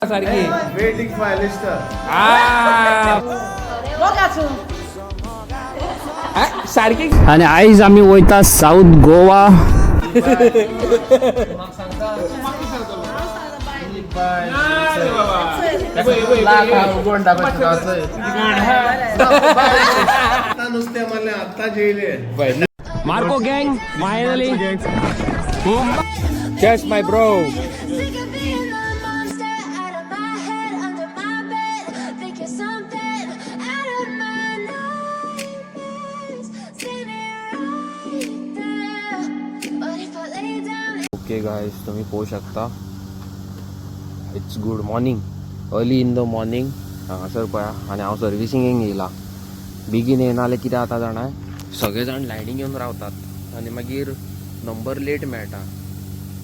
सारखी. Waiting for Alistair. सारखी. आणि आयज आमी वयता साऊथ गोवा. आता नुसते मला आता जेले. Marco gang, finally. Cheers, my bro. Sick of being the monster out of my head, under my bed. Think you're something out of my nightmares. Standing right there. But if I lay down. Okay guys, तुम्ही पोहू शकता. It's good morning, early in the morning. हांगासर पळया आनी हांव सर्विसिंगेक येयला. बेगीन येयना जाल्यार कितें जाता जाणा, सगळे जाण लायनीक येवन रावतात आनी मागीर नंबर लेट मेळटा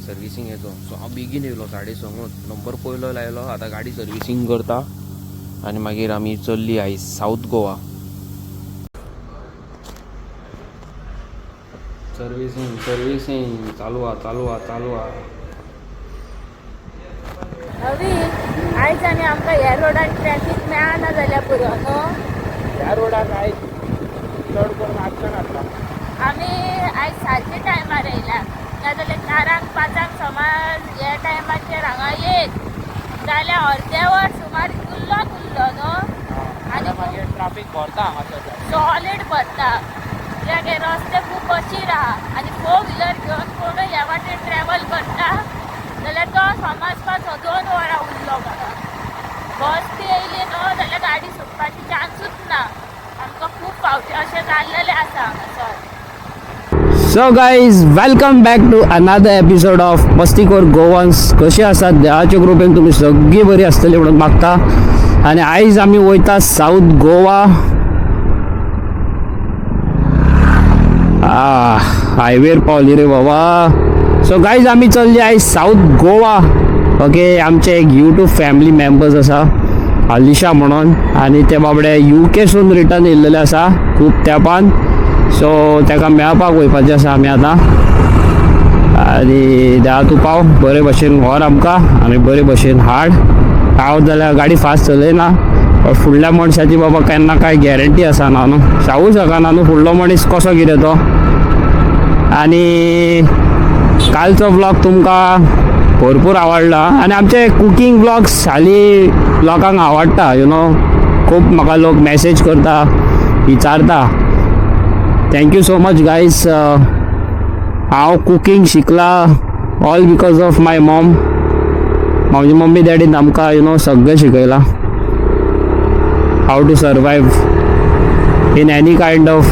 सर्विसिंगेचो. सो हांव बेगीन येयलो 6:30च. नंबर पयलो लायलो. आतां गाडी सर्विसींग करता आनी मागीर आमी चल्ली आयज सावथ गोवा. सर्विसींग सर्विसींग चालू आहा, चालू आहा, चालू आहा. अवी, आयज आनी आमकां ह्या रोडार ट्रॅफिक मेळना जाल्यार पुरो न्हू. ह्या रोडाक आयज चड करून आडचण आसता. आमी आयज सारके टायमार येयला, नाजाल्यार 4क 5क समज ह्या टायमाचेर हांगा येत जाल्यार अर्दे वर सुमार कुल्लो कुल्लो न्हू. आनी मागीर ट्राफीक भरता हांगासर. सॉलीड भरता, कित्याक हे रस्ते खूब अशीर आहा आनी फोर व्हिलर घेवन कोणूय ह्या वाटेन ट्रॅवल करता जाल्यार तो समजपाचो 2 वरां उरलो म्हणून. बस बी येयली न्हू जाल्यार गाडी सुटपाची चान्सूच ना. आमकां खूब फावटी अशें जाल्लेलें आसा हांगासर. So guys, welcome back to another episode of Mastikor Goans. कशी आसात? देवाच्या कृपेन तुमी सगळीं बरी आसतली म्हणून मागता. आनी आयज आमी वयता साऊथ गोवा. हायवेर पावली रे बाबा. सो गायज, आमी चल्ली आयज साऊथ गोवा. ओके, आमचे एक यूट्यूब फॅमिली मेंबर्स आसा, अलिशा म्हणून, आनी ते बाबडे युकेसून रिटर्न येयल्लेले आसा खूब तेंपान. सो ताका मेळपाक वयपाचें आसा आमी आतां. आनी देवा तूं पाव, बरे भशेन व्हर आमकां आनी बरे भशेन हाड. हांव जाल्यार गाडी फास्ट चलयना, पण फुडल्या मनशाची बाबा केन्ना कांय गॅरंटी आसना न्हू, सांगू शकना न्हू फुडलो मनीस कसो कितें तो. आनी कालचो व्लॉग तुमकां भरपूर आवडला आनी आमचे कुकींग व्लॉग्स हालीं लोकांक आवडटा, you know. खूब म्हाका लोक मॅसेज करता, विचारता. Thank you so much, guys. हांव कुकींग शिकला all because of my mom. म्हाजी मम्मी डॅडीन आमकां you know सगळें शिकयलां, how to survive in any kind of,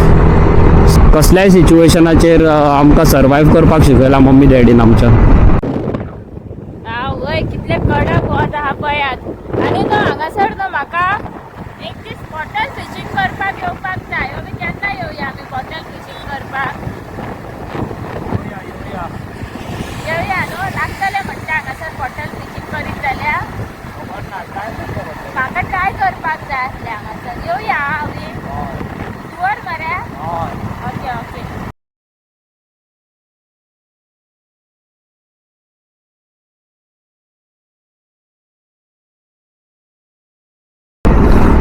कसल्याय सिच्युएशनाचेर आमकां सर्वायव करपाक शिकयलां मम्मी डॅडीन आमच्या. आवय, कितले कडक वत आहा पळयात. आनी न्हू हांगासर न्हू म्हाका एक दीस बॉटल फिशींग करपाक येवपाक जाय. आमी केन्ना येवया आमी बॉटल फिशींग करपाक? येवया न्हू? लागतलें म्हणटा हांगासर बॉटल फिशींग करीत जाल्यार. म्हाका ट्राय करपाक जाय आसलें हांगासर. येवया आमी, शुअर मरे? Okay okay.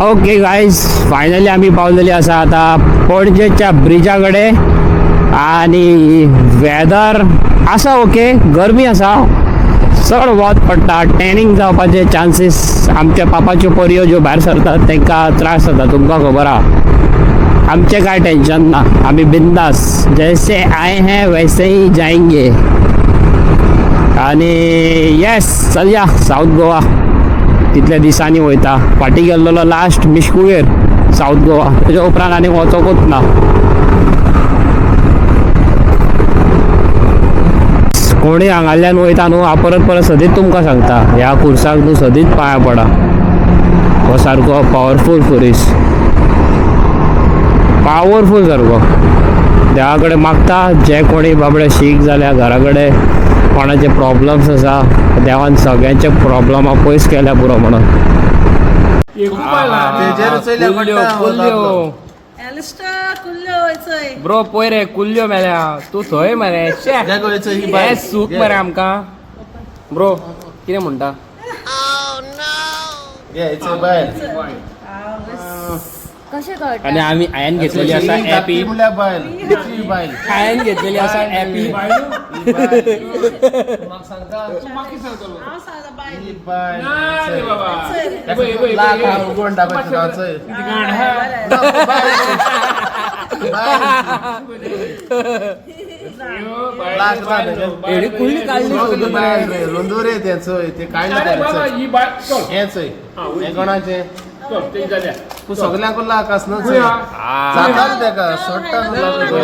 Okay guys, finally आमी पावलेली आसा आतां पणजेच्या ब्रिजा कडेन. आनी वेदर आसा ओके, गरमी आसा, चड वत पडटा, टॅनिंग जावपाचे चान्सीस. आमच्या पापाच्यो परयो ज्यो भायर सरतात तांकां त्रास जाता, तुमकां खबर आहा. आमचें कांय टेंशन ना, आमी बिंदास, जैसे आए हैं वैसे ही जाएंगे. आनी येस, चलया साऊथ गोवा. तितल्या दिसांनी वयता. फाटीं गेल्लेलो लास्ट मिशकुगेर साऊथ गोवा, तेच्या उपरांत आनी वचोकूच ना. कोणी हांगाल्यान वयता न्हू, हांव परत परत सदींच तुमकां सांगता, ह्या खुर्साक न्हू सदींच पांया पडा. हो सारको पावरफूल खुरीस, पावरफूल सारको. देवा कडेन मागता, जे कोणी बाबडे शीक जाल्या, घरा कडेन कोणाचे प्रॉब्लम्स आसा, देवान सगळ्यांचे प्रॉब्लमां पयस केल्या पुरो म्हणून. तेजेर चयल्या. कुल्ल्यो कुल्ल्यो. एलिस्टर, कुल्ल्यो वयचय. ब्रो, पळय रे, कुल्ल्यो मेल्या. तूं थंय मरे. शे, जागो वयचय ही हे बाय. सूख मरे आमकां. ब्रो, कितें म्हणटा? घे बायल. कशें कळटा? आणि आम्ही आयन घेतलेली असा ही ॲपी. धाकटी म्हणल्यार बायल, ही बायल. आयन घेतलेली असा ॲपी. ही बायल. हांव सांगता बायल. ही बायल. ना रे बाबा. चल. बय, बय, लाख बय. उगवण दाखवायचं चल. बायल, लाख बायल, ना. बायल. एवढी कुल्ली काढली सगळी बायल रे, रोंदूर रे ते चोय, ते काडलं अरे बाबा, तें चोय. ही बायल चल. हें चोय, हें कोणाचें? चल, ते जाल्या. तूं सगल्यांक लाख आसना चोय. हा. जाता रे तेका, सोडटा न्हू लाख. ना,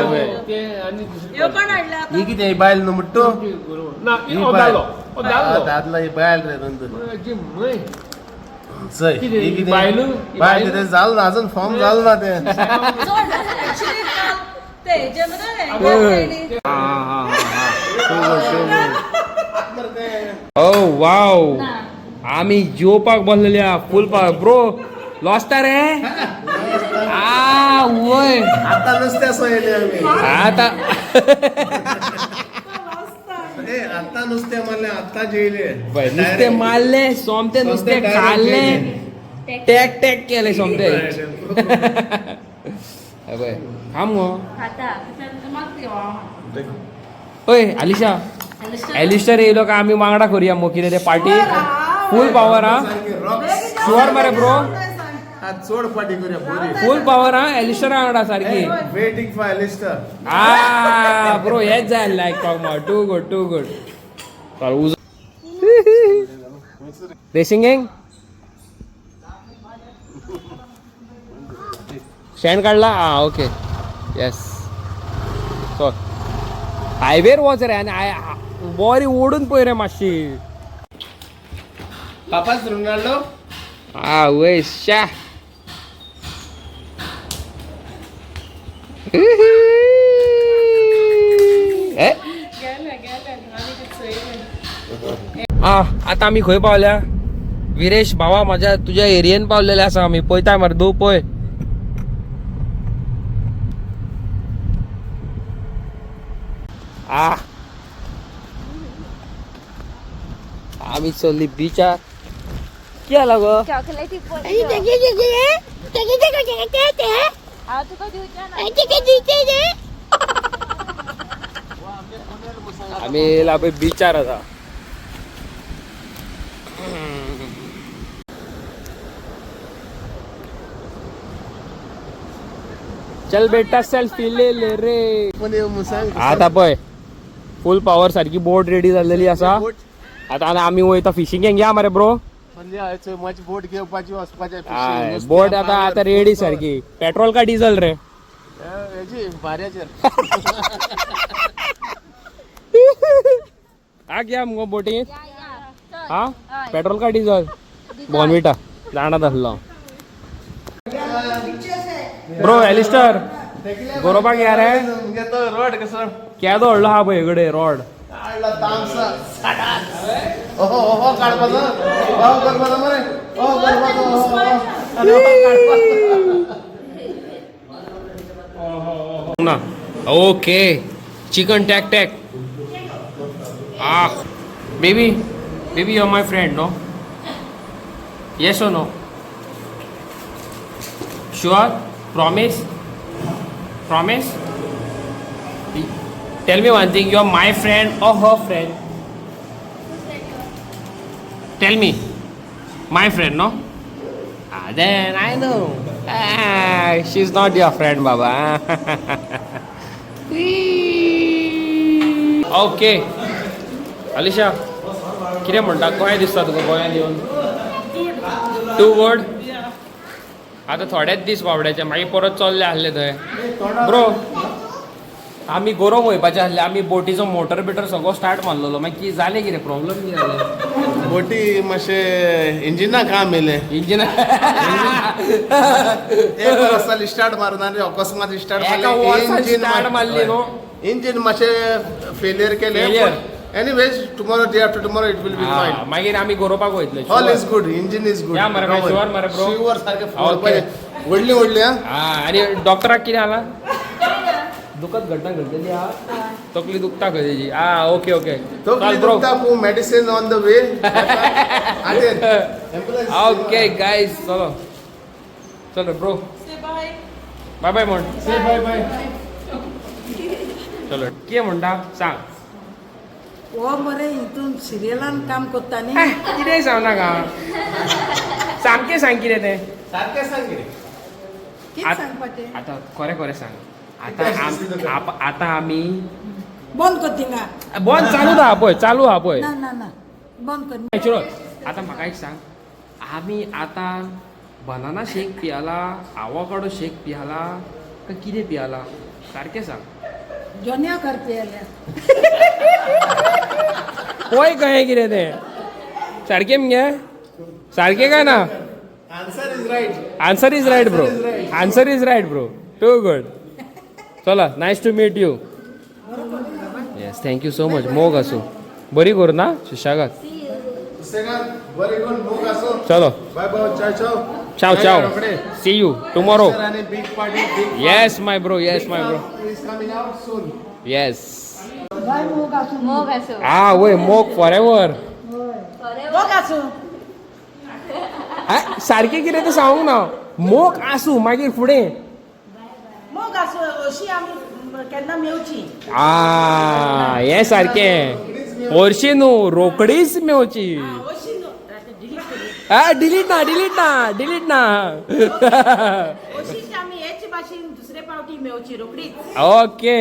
ते आनी दुसरी ह्यो कोण हाडल्या आतां? ही कितें, ही बायल न्हू म्हणटा तूं? बरोबर. ना, ही हो बायल. दादलो. हो दादलो. दादलो, ही बायल रे रोंदूर. जी म्हय. चोय, कितें, ही कितें? बायलू? ही बायल बायलू? कितें जालें ना, अजून फॉर्म जालें ना तें. Actually काल ते हेजे मरे, हेंगे ओ वाव, आम्ही जेवपाक बसलेले फुल पावर. ब्रो, लॉसता रे आ वय. आतां नुस्तें सोयलें आमी. आता ए, आतां नुस्तें मारलें, आतां जेयले. नुस्ते मारले सोमते, नुस्ते सोमते खाल्ले, direct. टॅक टॅक केले सोमते. पळय, खाम गो. खाता. ओय आलिशा, एलिस्टर येयलो काय आमी वांगडा करूया मग कितें ते पार्टी. फूल पावर हा. शुअर मरे ब्रो? आज चोड पार्टी करूया बरी. फूल पावर हा, एलिस्टरा वांगडा सारकी. Waiting for Alistair. आ ब्रो, हेच जाय लायक talk. Too good, too good. Racing gang शेण काढला. हा, ओके, येस. चल, हायवेर वच रे आनी बरी ओडून पळय रे मातशी. Papa's Ronaldo. आ वय शा. ए? आ आता आमी खंय पावल्या विरेश भावा? माझ्या तुझ्या एरियेन पावलेले आसा आमी. पळयता मरे दो पळय. आ आमी चल्ली बिचार. कितें जालां गो? चॉकलेटी. हांव तुका दिवचें ना. आमी येयला पळय बिचार आतां. चल बेटा, सेल्फी ले ले रे. पण येऊ सांग. आता पळय, फुल पावर सारकी बोट रेडी जाल्लेली आसा आता आनी आमी वयता फिशिंगेक. या मरे ब्रो. माझी बोट घेवपाची, वचपाचें. बोट आता आता रेडी सारकी. पेट्रोल का डिझल रे? हेजी भाऱ्याचेर. हा घ्या मुगो बोटीत. या, या. चल. हा. हय. पेट्रोल का डिझल? बॉर्नविटा जाणा आसलो ब्रो. एलिस्टर, गोरोपाक या रे. तो रोड कसो केदो व्हडलो आहा पळय कडेन रोड. काडला तामसा. ओहो ओहो, काडपाचो, ओहो करपाचो मरे, ओहो करपाचो, ओहो, ओहो. आनी ओहो काडपाचो. ना, ओके, चिकन टॅक टॅक. Ah baby, baby, you are my friend, no? Yes or no? Sure? Promise, promise. Tell me one thing, you are my friend or her friend? Tell me. My friend, no? Ah, then I know. Ah, she's not your friend, Baba. Okay. Alisha, कितें म्हणटा, कशें दिसता तुका गोंयांत येवन? Too good. आतां थोडेच दीस बाबड्याचे, मागीर परत चल्ले आसले थंय. ब्रो, आमी गोरोंक वयपाचे आसले. आमी बोटीचो मोटर बिटर सगळो स्टार्ट मारलेलो. मागीर कितें जालें? कितें प्रॉब्लम कितें जालें? बोटी मातशें इंजिना काम येयलें. इंजिन. एक वर्साली स्टार्ट मारना रे, अकस्मात स्टार्ट. एका वर्सान start मारली न्हू. इंजिन मातशें फेलियर केलें. Failure. Anyways, tomorrow, day after tomorrow, it will be fine. मागीर आमी गोरोवपाक वयतले. All is good, engine is good. या मरे, काय sure मरे bro? Sure सारखे. Okay. व्हडली व्हडली हा. हा, आनी डॉक्टराक कितें जाला? दुखद घटना घडलेली आहा. तकली दुखता खंय तेजी. आ ओके ओके. तकली दुखता पूण medicine on the way. आटेर okay guys, चलो चलो ब्रो. Say bye. बाय बाय म्हण. से बाय बाय. चलो, कितें म्हणटा सांग. हो मरे हितून सिरियलान काम करता न्ही. कितें सांग नाका, सामकें सांग कितें तें. सारकें सांग कितें. कितें सांगपाचें? आतां खरें खरें सांग आतां. आतां आमी बंद कर थिंगा. बंद चालू आहा पळय, चालू आहा पळय. ना ना ना, बंद कर. नॅचरल. आतां म्हाका एक सांग, आमी आतां बनाना शेक पियाला, आवकाडो शेक पियाला काय कितें पियाला, सारकें सांग. जोन्या कर पियेल्या. पळय कहें कितें तें सारकें मगे, सारकें काय ना? Answer is right. Answer is right bro. Answer is right bro, too good. चला, nice to meet you. Yes, thank you so much. मोग आसूं, बरी करू ना सुशेगाद. सुसेगाद, बरें करून मोग आसूं. चलो. बाय बाय, चाव चाव. चाव चाव, सी you tomorrow. आणि big party, big. Yes my bro, yes my bro. Is coming out soon. Yes. मोग आसूं. आ वय, मोग फॉर एवर. मोग आसूं. सारकें कितें तें सांगूंक ना. मोग आसूं, मागीर फुडें. मोग आसूं, अशी आमी केन्ना मेवची. आ हें सारकें, हरशीं न्हू, रोकडीच मेवची. अशी न्हू, डिलीट करी. आ डिलीट ना, डिलीट ना, डिलीट ना. अशीच आमी हेच भाशेन दुसरे पावटी मेवची रोकडीच. ओके,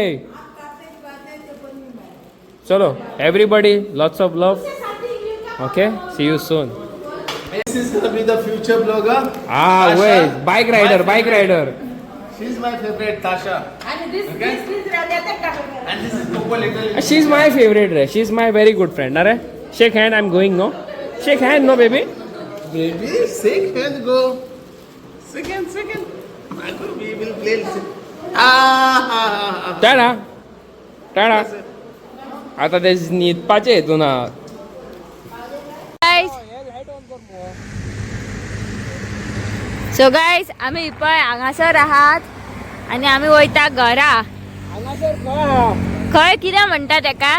चलो everybody, lots of love. Okay, see you soon. This is gonna be the future blogger. आ वय, bike rider, bike rider. She is my favorite, Tasha. आनी दीस दीस दीस रावल्या ते. And this is Coco Little. She is my favourite रे, she is my very good friend. अरे shake hand, I am going, no shake hand, no baby. Baby, shake hand, go. Second, second. We will play. Ah, ah, ah, ah. Tata tata. आता ते न्हिदपाचें हितून आहा. Guys, so guys, आमी पळय हांगासर आहात आनी आमी वयता घरा. हांगासर खंय आहा? खंय कितें म्हणटा तेका?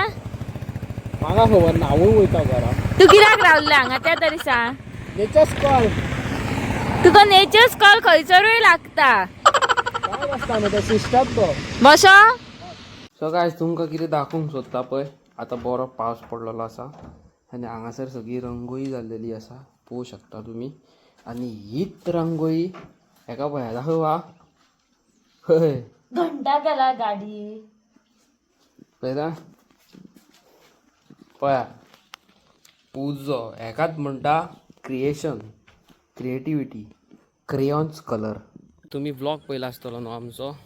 म्हाका खबर ना, हांवूय वयता घरा. तूं कित्याक रावल्लो हांगा तें तरी सांग. Nature's call. तुका नेचर्स कॉल खंयसरूय लागता. काय आसता न्हू तो सिस्टम तो. बसो. सो गायज, तुमकां कितें दाखोवंक सोदता पळय. आतां बरो पावस पडलेलो आसा आनी हांगासर सगळी रंगोळी जाल्लेली आसा, पळोवंक शकता तुमी. आनी हीच रंगोळी हेका पळय, दाखोव. आ हय. घंटा गेला गाडी. पळयता, पळया उजो. हेकाच म्हणटा क्रिएशन, क्रिएटिविटी, क्रेयॉन्स कलर. तुमी व्लॉग पळयला आसतलो न्हू आमचो.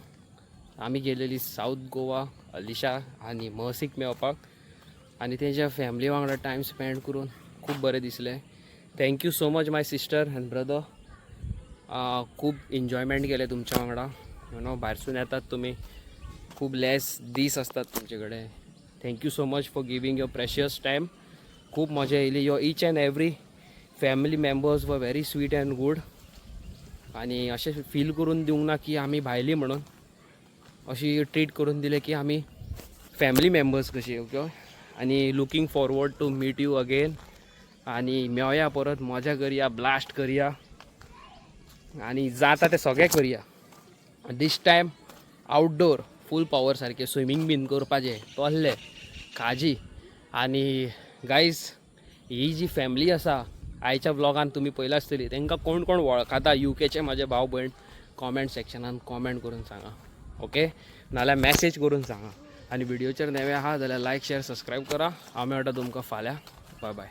आमी गेलेली सावथ गोवा अलिशा आनी महसीक मेळपाक आनी तेंच्या फॅमिली वांगडा टायम स्पेंड करून खूब बरें दिसलें. Thank you so much my sister and brother. खूब एन्जॉयमेंट केलें तुमच्या वांगडा. You know, भायरसून येतात तुमी, खूब लेस दीस आसतात तुमचे कडेन. Thank you so much for giving your precious time. खूब मजा येयली. Your each and every family members were very sweet and good. आनी अशें फील करून दिवंक ना की आमी भायली म्हणून. अशी ट्रीट करून दिले की आमी फॅमिली मेंबर्स कशी. ओके, आनी looking forward to meet you again. आनी मेवया परत, मजा करया, ब्लास्ट करया आनी जाता तें सगळें करया. This time outdoor full power, सारकें स्विमींग बीन करपाचें, तोल्ले खाजी. आनी गायज, ही जी फॅमिली आसा आयच्या व्लॉगान तुमी पळयला आसतली, तांकां कोण कोण वळखता युकेचे म्हाजे भाव भयण, कॉमेंट सेक्शनान कॉमेंट करून सांगा. ओके, नाल्यार मॅसेज करून सांगा. आनी व्हिडिओचेर नवे आहा जाल्यार लायक, शेअर, सबस्क्रायब करा. हांव मेळटा तुमकां फाल्यां. बाय बाय.